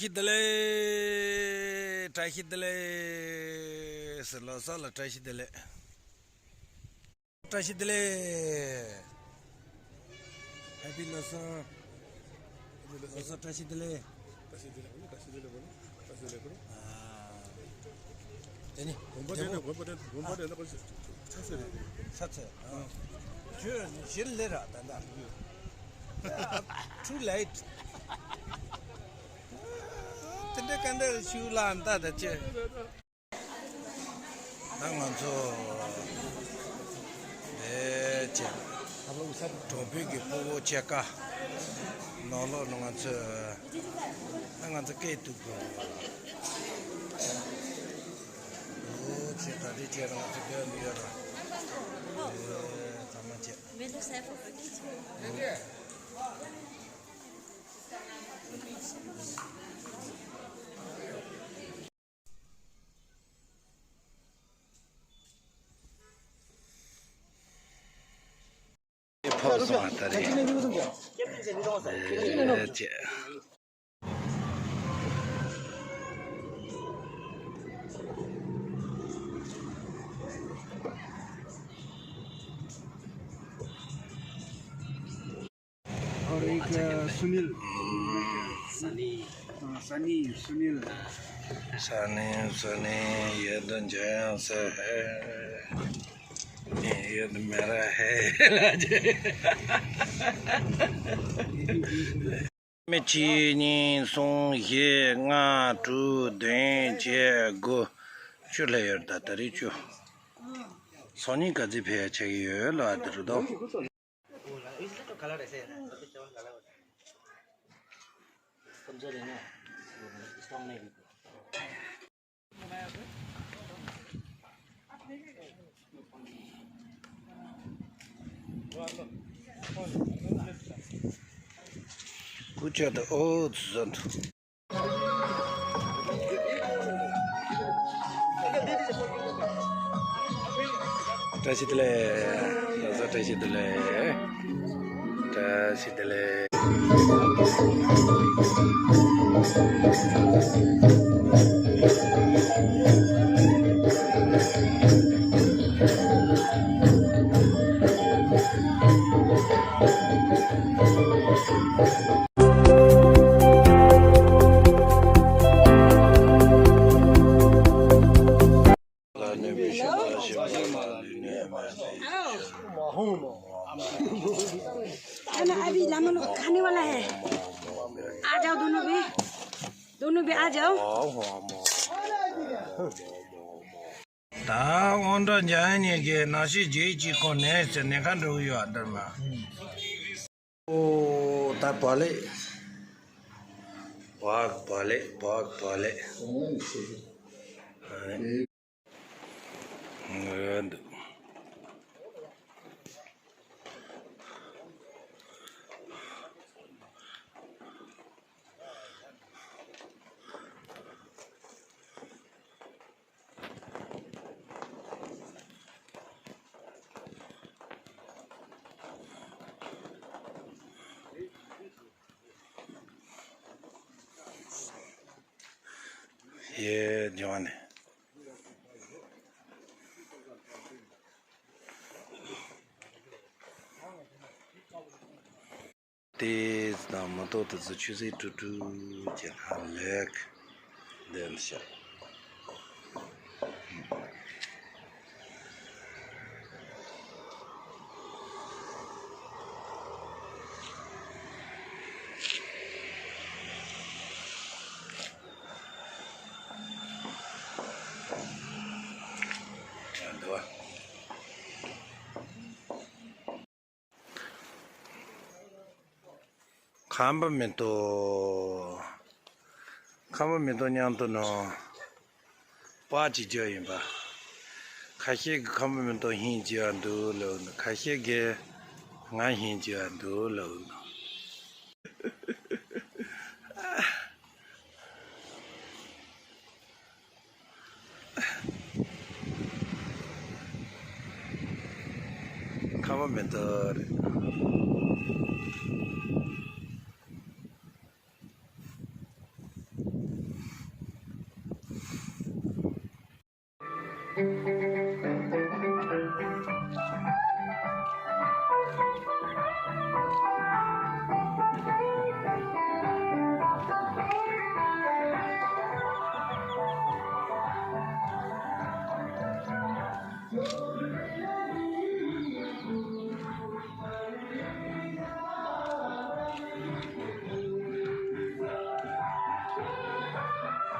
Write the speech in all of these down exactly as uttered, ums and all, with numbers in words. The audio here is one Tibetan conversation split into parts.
བཀྲ་ཤིས་བདེ་ལེགས། བཀྲ་ཤིས་བདེ་ལེགས་ཟེར། ལོ་གསར་ལ་བཀྲ་ཤིས་བདེ་ལེགས། བཀྲ་ཤིས་བདེ་ལེགས། ཧེ་པི་ལོ་གསར། ལོ་གསར་བཀྲ་ཤིས་བདེ་ལེགས། བཀྲ་ཤིས་བདེ་ལེགས། བཀྲ་ཤིས་བདེ་ལེགས། བཀྲ་ཤིས་བདེ་ལེགས། ཨ། དེ་ནི་དགོན་པ་དེ་ནི་དགོན་པ་དེ་དགོན་པ་དེ་ནི་ཆ་ཚད་རེད། ཆ་ཚད། ཨ། ཁྱོད་གཞིར་སླེབས་ར་ད་ལྟ། Too late. དེ་འདྲ་ག་འདྲ་ཞུ་ལ་ད་ད་ཅེ། ད་ང་ཚོ་ལས་བྱེད་གྲོང་བོད་ཀྱི་སྤོ་བོ་ཆེ་ཀ་ནང་ལོགས་ནང་ང་ཚོ་ད་ང་ཚོ་སྐད་ཐུག་དགོས། འོ་ཚེ་ད་རེས་ཁྱེད་རང་ཚོ་སྡོད་མི་ཡོད་ར། ཨེ་ཚང་མ་བྱེད། ཕོ་སོང་བ་ད་རེད། ཨེ་ཅེ། और एक, अ, सुनील। सनी। हाँ, सनी, सुनील। सनी, सनी, ये तो जया से है। ये, ये तो मेरा है। མི་གཅིག་གཉིས་གསུམ་བཞི་ལྔ་དྲུག་བདུན་བརྒྱད་དགུ་བཅུ་ལྷག་ཡོད་ད་ད་རེས་བཅུ། སང་ཉིན་ག་ཚོད་ཕེབས་ཆགས་ཀྱི་ཡོད་ལ་དེ་རུ་དོ། བཀྲ་ཤིས་བདེ་ལེགས། ལོ་གསར་བཀྲ་ཤིས་བདེ་ལེགས། བཀྲ་ཤིས་བདེ་ལེགས། खाना अभी लामो लोग खाने वाला है। आ जाओ दोनों भी, दोनों भी आ जाओ। ད་དབང་གྲགས་འཇམ་དབྱངས་གཉིས་ཀྱིས་ནང་ཤོས་རྗེས་ཀྱི་ཁོང་ནས་ཟེར་ནས་ཁ་འགྲོ་གི་ཡོད་ཨ་འདིར་མ། ཨོ་ད་བག་ལེབ། བག་བག་ལེབ་བག་བག་ལེབ། ང་འདུག་ཡེ་ཇོན། དེ་དང་མ་གཏོགས་དེ་ཚོ་ཆུ་ཚོད་དྲུག་དྲུག་གི་ལྷག་ལས་ཀ་འདེམས་བྱ། ཁམས་པ་མེ་ཏོག་ཁམས་པ་མེ་ཏོག་མཉམ་དུ་ནོ། པ་གཅིག་བརྗོད་ཡིན་པ། ཁ་ཤས་ཀྱིས་ཁམས་པ་མེ་ཏོག་ཧིན་བརྗོད་ཡ་འདུག་ལབ་འདུག་ཁ་ཤས་ཀྱིས་ང་ཧིན་བརྗོད་ཡ་འདུག་ལབ་འདུག་ཁམས་པ་མེ་ཏོག་རེད།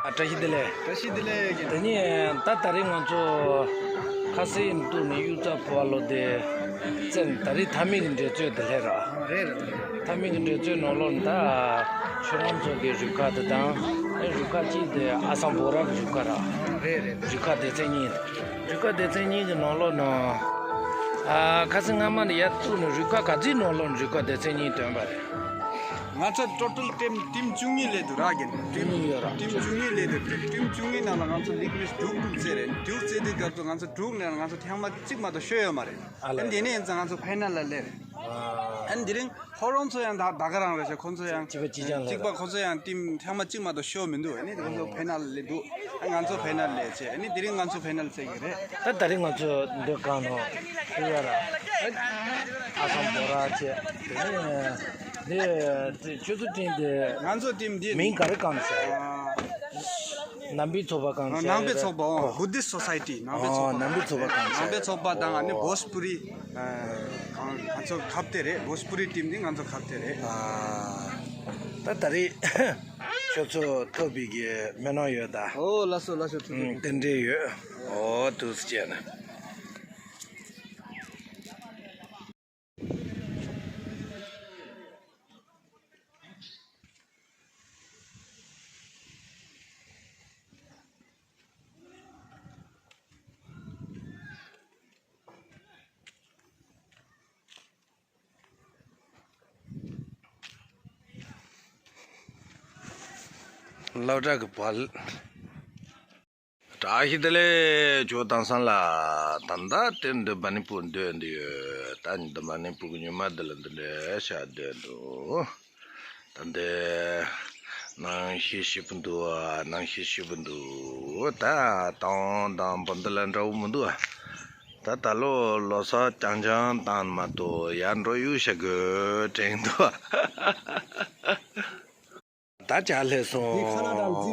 ཨ། བཀྲ་ཤིས་བདེ་ལེགས། བཀྲ་ཤིས་བདེ་ལེགས། དེ་ནས་ད་ད་རེས་ང་ཚོ་ཁ་སེང་གཏུགས་ནས་གཡུ་རྩ་ཕུ་བ་ལོ་དེ་བཙལ་ནས། ད་རེས་མཐའ་མའི་གི་འགྲན་རྩོད་དེ་སླེབས་ར། རེད་རེད། མཐའ་མའི་གི་འགྲན་རྩོད་ནང་ལོགས་ནས་ད་ཁྱོད་རང་ཚོ་གི་རུ་ཁག་དེ་དང་། ཨེ། རུ་ཁག་གཅིག་དེ་ཨ་སམ་བྷོ་ཊ་གི་རུ་ཁག་ར། རེད་རེད། རུ་ཁག་སྡེ་ཚན་གཉིས། རུ་ཁག་སྡེ་ཚན་གཉིས་ཀྱི་ནང་ལོགས་ནས། ཨ། ཁ་སེང་སྔ་མ་ནས་ཡར་བཙུགས་ནས་རུ་ཁག་ག་ཚོད་ནང་ལོགས་ནས་རུ་ཁག་སྡེ་ཚན་གཉིས་ཐོན་པ་རེད། ང་ཚོ་ཊོ་ཊལ་ཊིམ་ཊིམ་བཅུ་གཉིས་སླེབས་འདུག་ར། རྒན། ཊིམ་བཅུ་གཉིས་ཡོད་ར། ཊིམ་བཅུ་གཉིས་སླེབས་འདུག་ཊིམ་བཅུ་གཉིས་ནང་ལ་ང་ཚོ་ལིག་མེཆ་དྲུག་དྲུག་རྩེས་རེད། དྲུག་རྩེས་དུས་སྐབས་སུ་ང་ཚོ་དྲུག་ནང་ལ་ང་ཚོ་ཐེངས་མ་གཅིག་མ་གཏོགས་ཤོར་ཡོད་མ་རེད། ཨ་ལེ། ཨ་ནི་དེ་ནས་ཡིན་ཙང་ང་ཚོ་ཕའི་ནལ་ལ་སླེབས་རེད། ཨ། ཨ་ནི་དེ་རིང་ཁོ་རང་ཚོ་ཡང་ད་ད་ག་རང་རེད་ཤག་ཁོ་ཚོ་ཡང་གཅིག་པ་གཅིག་རྐྱང་ལ་གཅིག་པ། རེད། ཁོ་ཚོ་ཡང་ཊིམ་ཐེངས་མ་གཅིག་མ་གཏོགས་ཤོར་མི་འདུག་ཨ་ནི་ཁོ་ཚོ་ཕའི་ནལ་སླེབས་འདུག་ཨ། ང་ཚོ་ཕའི་ནལ་སླེབས་བྱས། ཨ་ནི་དེ་རིང་ང་ཚོ་ཕའི་ནལ་རྩེ་གི་རེད། ད་ད་རེས་ང་ཚོ་འདི་བཀང་ནོ་ཤི་ཡ་ར། ཨ་སམ་བྷོ་ཊ་བྱས། དེ་ནས་འདི་ཁྱོད་ཚོ་ཊིམ་འདི། ང་ཚོ་ཊིམ་འདི་མིང་ག་རེ་བཀང་ཟེར། ཨ། ནང་པའི་ཚོགས་པ་བཀང་ཟེར། ནང་པའི་ཚོགས་པ། ཨོ། བུ་དིསྟ་སོ་སའི་ཊི། ནང་པའི་ཚོགས་པ། ཨོ། ནང་པའི་ཚོགས་པ་བཀང་ཟེར། ནང་པའི་ཚོགས་པ་དང་། ཨ་ནི་བྷོ་ཇ་པུ་རི། ཨ། ང་ཚོ་ཁ་གཏད་རེད། བྷོ་ཇ་པུ་རི་ཊིམ་འདི་ང་ཚོ་ཁ་གཏད་རེད། ཨ། ད་ད་རེས་ཁྱོད་ཚོ་ཐོབ་པའི་གི་མི་སྣང་ཡོད་ད། ཨོ། ལགས་སོ་ལགས་སོ། ཐུགས་རྗེ་ཆེ། རྟེན་འབྲེལ་ཡོད། ཨོ། ཐུགས་རྗེ་ཆེ་ན། སློབ་གྲྭ་གི་བལ། བཀྲ་ཤིས་བདེ་ལེགས། ཇོ་དང་སང་ལ། ད་ལྟ་དེ་འདི་མ་ཎི་པུར་སྡོད་འདི་ཡོད། ད་ཉི་ཟླ་མ་ཎི་པུར་གི་ཉི་མ་འདི་ལ་འདི་འདྲ་ཤ་སྡོད་འདུག་ད་འདི་གནམ་གཤིས་སྐྱིད་པོ་འདུག་གནམ་གཤིས་སྐྱིད་པོ་འདུག་ད་དང་དང་པོ་འདི་ལ་འདྲ་བོ་མི་འདུག་ད་ད་ལོ་ལོ་གསར་རྐྱང་རྐྱང་བཏང་མ་གཏོགས་ཡར་འགྲོ་གཡུག་བྱ་དགོས་དྲན་འདུག་ད་ཇ་སླེབས་སོང་།